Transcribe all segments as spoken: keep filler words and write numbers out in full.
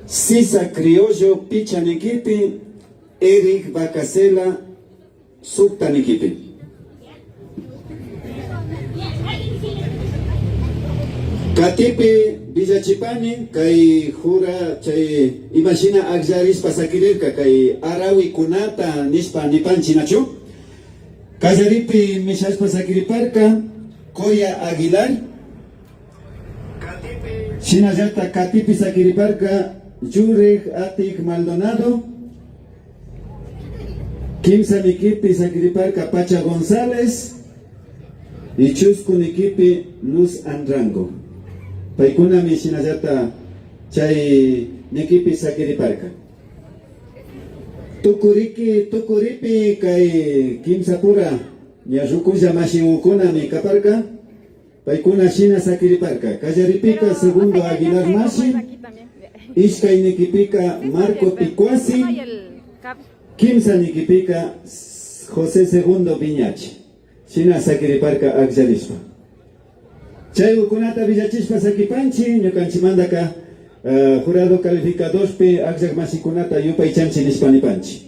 Sisa Criollo pichka nikipi, Eric Vacacela sukta nikipi. Katipi willachipani, kay jura chay imashina akllarishpa sakirirka, kay arawikunata nishpa nipanchi, nachu? Kallaripi mishashpa sakiriparka Koya Aguilar. Shinallata katipi sakiriparka Yurek Atik Maldonado. Kimsa nikipi sakiriparka Pacha González. Y chusku nikipi Luz Anrango. Paykunami shinallata chay nikipi sakiriparka. Tukuriki, tukuripi kay kimsapura ña rukulla mashikunami kaparka. Paykuna shina sakiriparka. Kallaripika segundo Aguilar mashi, ishkay nikipika Marco Picuasi, kimsa nikipika José Segundo Viñachi. Shina sakiriparka akllarishpa. Chaykunata willachishpa sakipanchi, ñukanchimandaka, eh, jurado calificadorpi akllak mashikunata yupaychanchi nishpa nipanchi.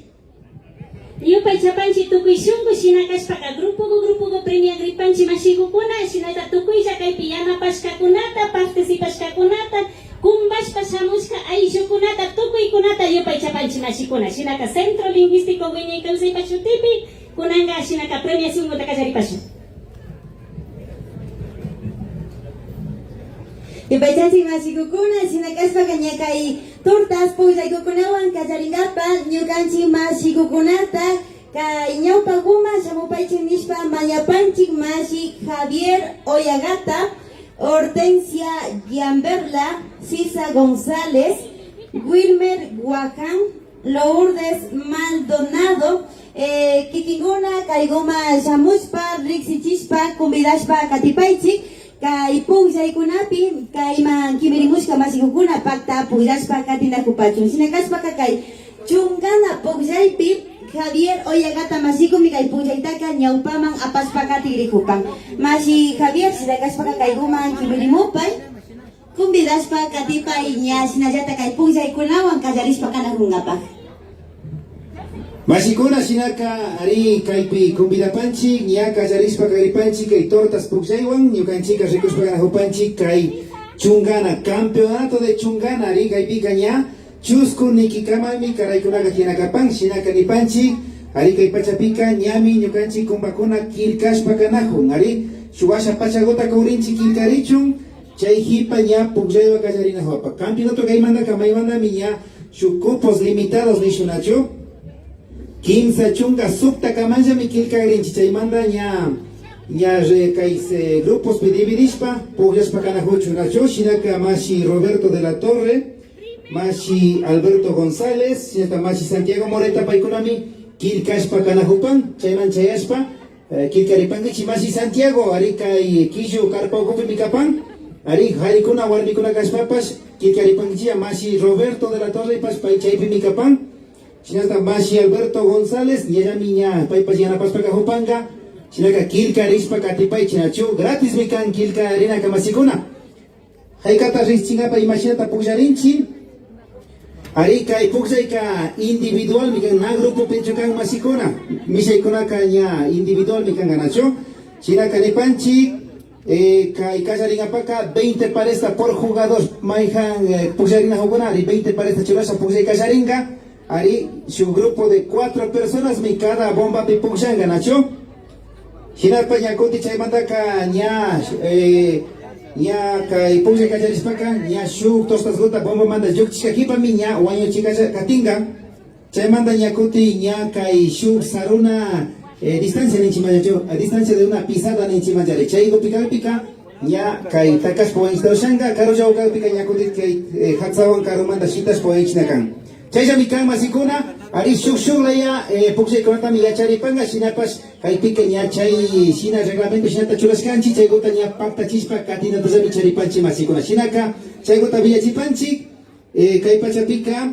Yupaychapanchi tukuy shunku, shina kashpaka grupoku, grupoku premiagripanchi mashikukuna, shinata tukuylla kaypi yanapashkakunata, participashkakunata, kumbashpa shamushka ayllukunata, tukuykunata yupaychapanchi mashikuna. Shinaka Centro Lingüístico Wiñay Kawsaypa shutipi, kunanka shinaka premiacionkuta kallaripashun. Yupaychanchik mashikukuna, shina kashpaka ña kay tortas pukllaykukunawan kallarinkapak ñukanchik mashikukunata, kay ñawpakuman shamupaychik nishpa mañapanchik mashi Javier Oyagata, Hortensia Giamberla, Sisa González, Wilmer Guaján, Lourdes Maldonado, eh, kikinkuna kaykuman shamushpa, riksichishpa, convidashpa katipaychik, kay pukllaykunapi, kayman kimirimushka mashikukuna pakta pukllashpa katinakupachun. Shina kashpaka kay chunkana pukllaypi Javier Oyagata mashikumi kay pukllaytaka ñawpaman apashpa katigrikupan. Mashi Javier, shina kashpaka kaykuman kimirimupay. Convidashpa katipay ña shinallata kay pukllaykunawan kallarishpa kanakunkapak. Mashikuna, shinaka ari kaypi convidapanchik, ña kallarishpa kagripanchik kay tortas pukllaywan, ñukanchikka rikushpa kanakupanchik kay chunkana, campeonato de chunkana, ari kaypika ña chusku nikikamami karaykunaka tiyanakapan, shinaka nipanchik, ari kay pachapika ñami ñukanchik kumbakuna killkashpa kanakun, ari shuk washa pachakuta kukrinchik killkarichun, chay hipa ña pukllaywan kallarinakupak. Campeonato kaymantaka maymantami ña shuk cupos limitados nishun nachu. Kimsa chunka suktakamanllami killkagrinchik. Chaymanta ña, ña re-, kay se-, grupospi dividishpa pukllashpa kanakuchun nachu. Shinaka mashi Roberto de la Torre, mashi Alberto González, shinata mashi Santiago Moreta paykunami killkashpa kanakupan. Chayman chayashpa, Eh, killkaripankichik mashi Santiago, ari kay killu karpa ukupimi kapan, ari karikuna warmikuna kashpapash killkaripankichik mashi Roberto de la Torrepash pay chaypimi kapan, shinata mashi Alberto González, ñallami ña paypash yanapashpa kakupanka, shinaka killkarishpa katipaychik nachu, gratismi kan killkarinaka mashikuna. Haykata riksichinkapa imashinata pukllarinchik? Ari, kay pukllayka individualmi kan, na grupopichu kan mashikuna. Mishaykunaka ña individualmi kanka nachu. Shinaka nipanchik, eh, kay kallarinkapaka veinte paresta por jugador. Mayjan, eh, pukllarinakukunari veinte paresta churashpa pukllay kallarinka. Ari, shuk grupo de cuatro personasmi cada bombapi pukllanka, nachu? Shinapa ña kutin chaymantaka ña, eh, ña kay pukllay kallarishpaka ña shuk tostasguta bombamanta llukchishka hipami ña wañuchika katinka. Chaymanta ña kutin ña kay shuk saruna, eh, distancia ninchikmanllachu, a distancia de una pisada ninchikmanllari. Chay grupi kakpika ña kay takashpa wañuchita ushanka, karullawan kakpika ña kutin kay, eh, hatsawan karumanta shitashpa wañuchina kan. Chayllami kan, mashikuna, ari, shuk shuk laya, eh, pukllaykunatami yacharipanka, shinapash kaypika ña chay shina reglamento shinata churashkanchik, chaykuta ña paktachishpa katinatallami charipanchik, mashikuna. Shinaka chaykuta willachipanchik, eh, kay pachapika,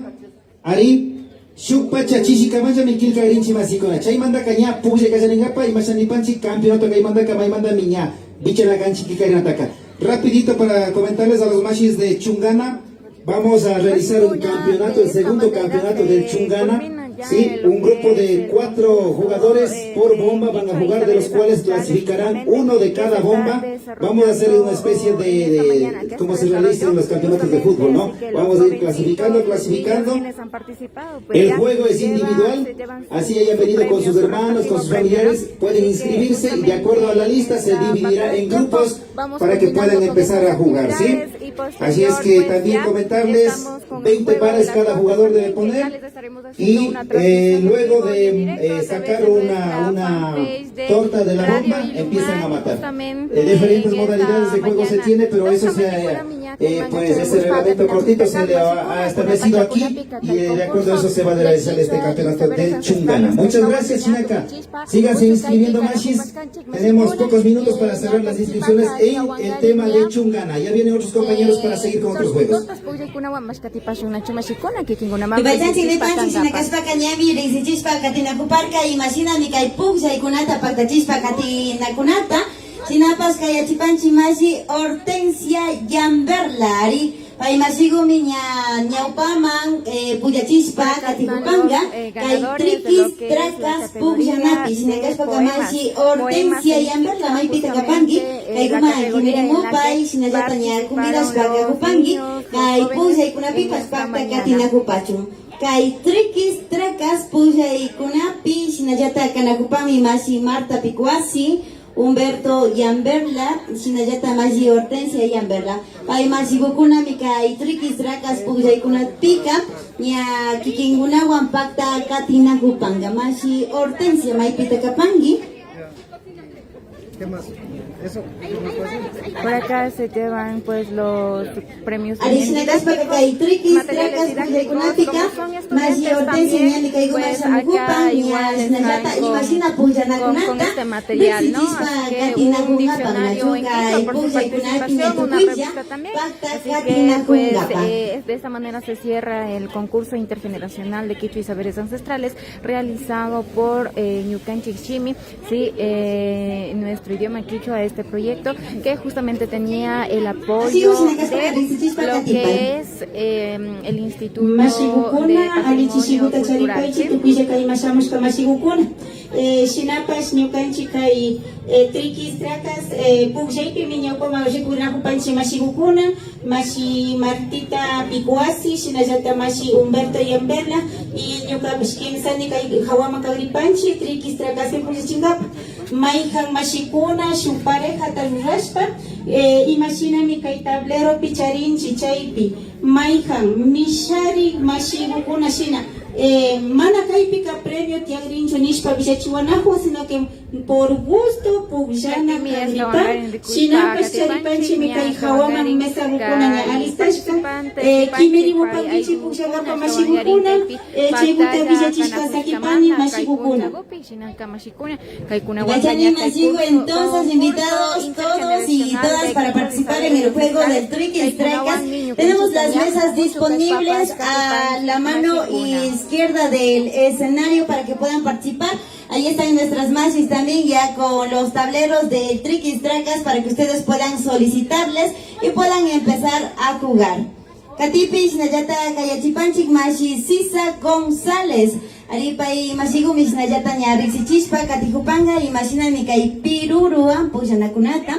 ari, shuk pacha chishikamallami killkagrinchik, mashikuna. Chaymantaka ña pukllay kallarinkapa, imasha nipanchik, campeonato kaymantaka maymantami ña wichana kanchik killkagrinataka. Rapidito para comentarles a los mashis de Chungana, Vamos a realizar un campeonato, el segundo campeonato del Chungana. Sí, un grupo de cuatro jugadores por bomba van a jugar, de los cuales clasificarán uno de cada bomba. Vamos a hacer una especie de, de cómo se realizan los campeonatos de fútbol, ¿no? Vamos a ir clasificando, clasificando. El juego es individual, así hayan venido con sus hermanos, con sus familiares, pueden inscribirse y de acuerdo a la lista se dividirá en grupos para que puedan empezar a jugar, ¿sí? Así es que también comentarles, veinte pares cada jugador debe poner y eh, luego de eh, sacar una, una torta de la bomba, empiezan a matar. Eh, diferentes modalidades de juego se tiene, pero eso se, eh, pues ese reglamento cortito se le ha, ha establecido aquí y eh, de acuerdo a eso se va a realizar este campeonato de Chungana. Muchas gracias, Chinaka. Síganse inscribiendo, mashis. Tenemos pocos minutos para cerrar las inscripciones en el tema de Chungana. Ya vienen otros compañeros para seguir con otros juegos. Ripaychachik ripaychik, shina kashpaka ñami riksichishpa katinakuparka, imashinami kay pukllaykunata paktachishpa katinakunata, shinapash kayachipanchik mashi Hortensia Yamberla, ari, pay mashigumi ña ñawpaman eh, pullachishpa katikupanka kay Triquis Tracas pukllanapi, shina kashpaka mashi Hortensia Yamberla, maypita kapanki, kaykuma kimirimupay, shinallata ña convidashpa kakupanki kay pukllaykunapipash pakta katinakupachun. Kay Triquis Tracas pukllaykunapi shinallata kanakupanmi mashi Marta Picuasi, Humberto Yamberla, shinallata mashi Hortensia Yamberla. Pay mashikunami kay Triquis Tracas pukllaykunapika ña kikinkunawan pakta katinakupanka. Mashi Hortensia, maypita kapanki? ¿Qué más? Eso, ¿qué más pasa? Por acá se llevan pues los premios. Ari, shina kashpaka kay Triquis Tracas pukllaykunapika mashi Hortensia ñami kaykuman shamukupan, ña shinallata imashina pukllaykunata riksichishpa katinakunkapak, nachu kay pukllaykunapi ña tukuylla pakta katinakunkapak. De esta manera se cierra el concurso intergeneracional de Kichwa y Saberes Ancestrales realizado por eh, Ñukanchik Shimi, sí, eh, nuestro idioma kichwa, este proyecto que justamente tenía el apoyo de lo que es eh, el Instituto de Patrimonio Cultural, ¿sí? Tukuylla kayman shamushka mashikukuna. Eh, shinapash ñukanchik kay eh, Triquis Tracas eh, pukllaypimi ñawpaman rikunakupanchik mashikukuna, mashi Martita Picuasi, shinallata mashi Humberto Yamberla, y ñukapash kimsani kay hawaman kagripanchik Triquis Tracaspi pukllachinkapak. Mayjan mashikuna shuk parejata rurashpa eh, imashinami kay tableropi charinchik, chaypi mayjan mishari mashikukuna shina eh, mana kaypika premio tiyagrinchu nishpa willachiwanakun, sino que por gusto pukllana kagripan. Shinapash charipanchikmi kay hawaman mesakukuna ña alistashka. Eh, kimirimupankichik pukllanapak mashikukuna, eh, chaykuta willachishpa sakipani mashikukuna. Yachani mashiku, entonces invitados todos y todas para participar en el juego del Triquis Tracas. Tenemos las mesas disponibles a la mano izquierda del escenario para que puedan participar. Ahí están nuestras mashis también ya con los tableros del Triquis Tracas para que ustedes puedan solicitarles y puedan empezar a jugar. Katipi shinallata kayachipanchik mashi Sisa González. Ari, pay mashikumi shinallata ña riksichishpa katikupanka imashinami kay piruruwan pukllanakunata.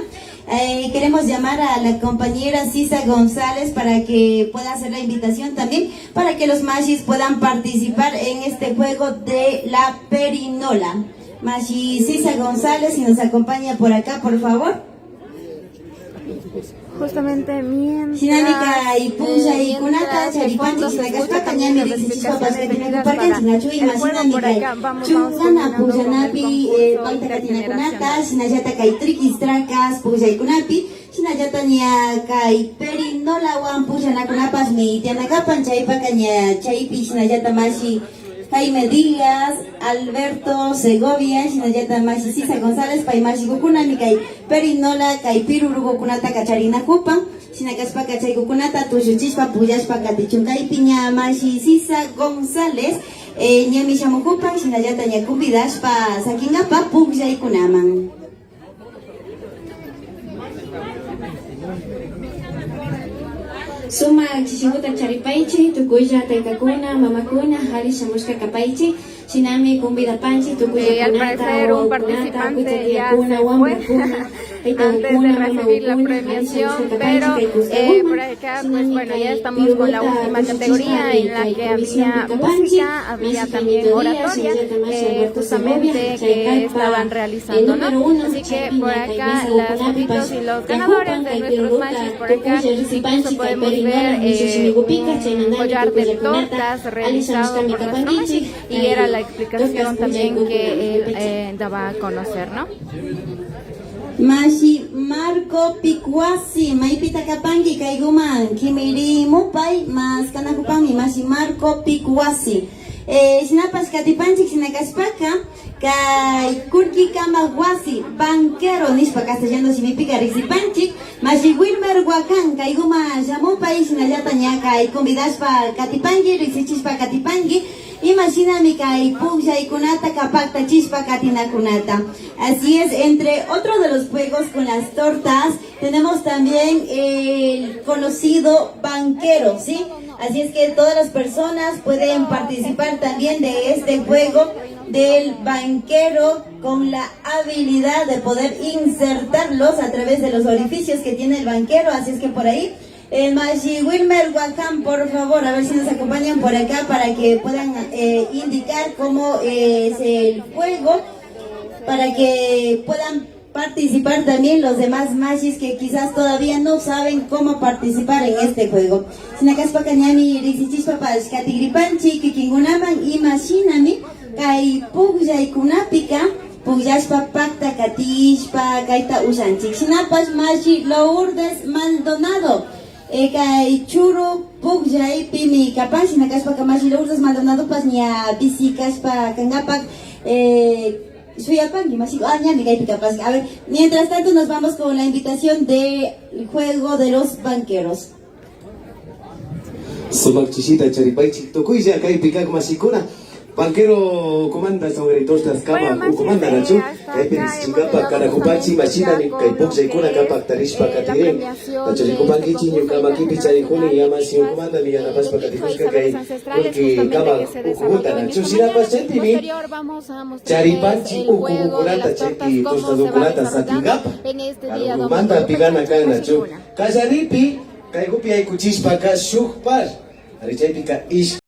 Eh, queremos llamar a la compañera Sisa González para que pueda hacer la invitación también para que los mashis puedan participar en este juego de la perinola. Mashi Sisa González, si nos acompaña por acá, por favor. Justamente mientras, shinami kay eh, pukllaykunata mientras de charipanchik fondo se escucha shina kashpaka también ñami las riksichishpapash katinakuparkanchik, nachu? Imashinami kay Chungana pukllanapi eh, pakta katinakunata, shinallata kay Triquis Tracas pukllaykunapi, shinallata ña kay Perinolawan pukllanakunapashmi tiyanakapan, chaypaka ña chaypi shinallata mashi Jaime Díaz, Alberto Segovia, shinallata mashi Sisa González, pay mashikukunami kay perinola, kay pirurukukunataka charinakupan. Shina kashpaka chaykukunata tushuchishpa pukllashpa katichun. Kaypi ña mashi Sisa González, eh, ñami shamukupan, shinallata ña convidashpa sakinkapa pukllaykunaman. Sumak chishiguta charipaychik, tukuylla taytakuna, mamakuna, alli shamushka kapaychik. Shinami convidapanchik tukuyllakunata, wawakunata, kucha tiakuna, wambrakuna, taytagukuna, mamagukuna, alli shamushka kapaychik kay kuskaguman. Shinami kay piruluta kushichishpami kay comisiónpi kapanchik, mashi Camilo Díaz, shinallata mashi Alberto Segovia, chay kaypa, eh, número uno, chaypi ña kay mesagukunapipash yakupan kay piruluta tukuylla riksipanchik kay perinola mishu shimigupika, chaymantami tukuyllakunata alli shamushkami kapankichik. Y era la explicación también que él, eh, daba a conocer, ¿no? Mashi Marco Picuasi, maypita kapanki kayguman kimirimupay, maskanakupanmi, mashi Marco Picuasi. Eh, shinapash katipanchik, shina kashpaka, kay kullki kamak wasi, banquero nishpa castellano shimipika riksipanchik, mashi Wilmer Huacán, kayguman shamupay, shinallata ña kay convidashpa katipanki, riksichishpa katipanki, imashinami kay pukllaykunataka paktachishpa katinakunata. Así es, entre otro de los juegos con las tortas, tenemos también el conocido banquero, ¿sí? Así es que todas las personas pueden participar también de este juego del banquero con la habilidad de poder insertarlos a través de los orificios que tiene el banquero. Así es que por ahí, eh, mashi Wilmer Huacán, por favor, a ver si nos acompañan por acá para que puedan, eh, indicar cómo es el juego, para que puedan participar también los demás mashis que quizás todavía no saben cómo participar en este juego. Shina kashpaka ñami riksichishpapash katigripanchik kikinkunaman imashinami kay pukllaykunapika pukllashpa pakta katishpa kayta ushanchik. Shinapash mashi Lourdes Maldonado, eh, kay churu pukllaypimi kapan, shina kashpaka mashi Lourdes Maldonadopash ña pisi kashpa kankapak, eh, suyapanki, mashiku, ah, ñami kaypi kapashka. A ver, mientras tanto nos vamos con la invitación del juego de los banqueros. Sumak chishita charipaychik tukuylla kaypi kak mashikuna. Banquero ukumanta, son reytortas kama ukumanta, nachu? Kaypi riksichinkapak kanakupanchik imashinami kay pukllaykunaka paktarishpa katigrin. Nachu rikupankichik, ñuka makipi charikuni ña mashi ukumantami yanapashpa katikushka kay kullki kama ukukuta, nachu? Shinapash chaypimi charipanchik ukukukunata, chaypi tostadokunata satinkapak. Karukumanta pigana kan, nachu? Kallaripi kaykupi yaykuchishpaka shuk par, ari chaypika ish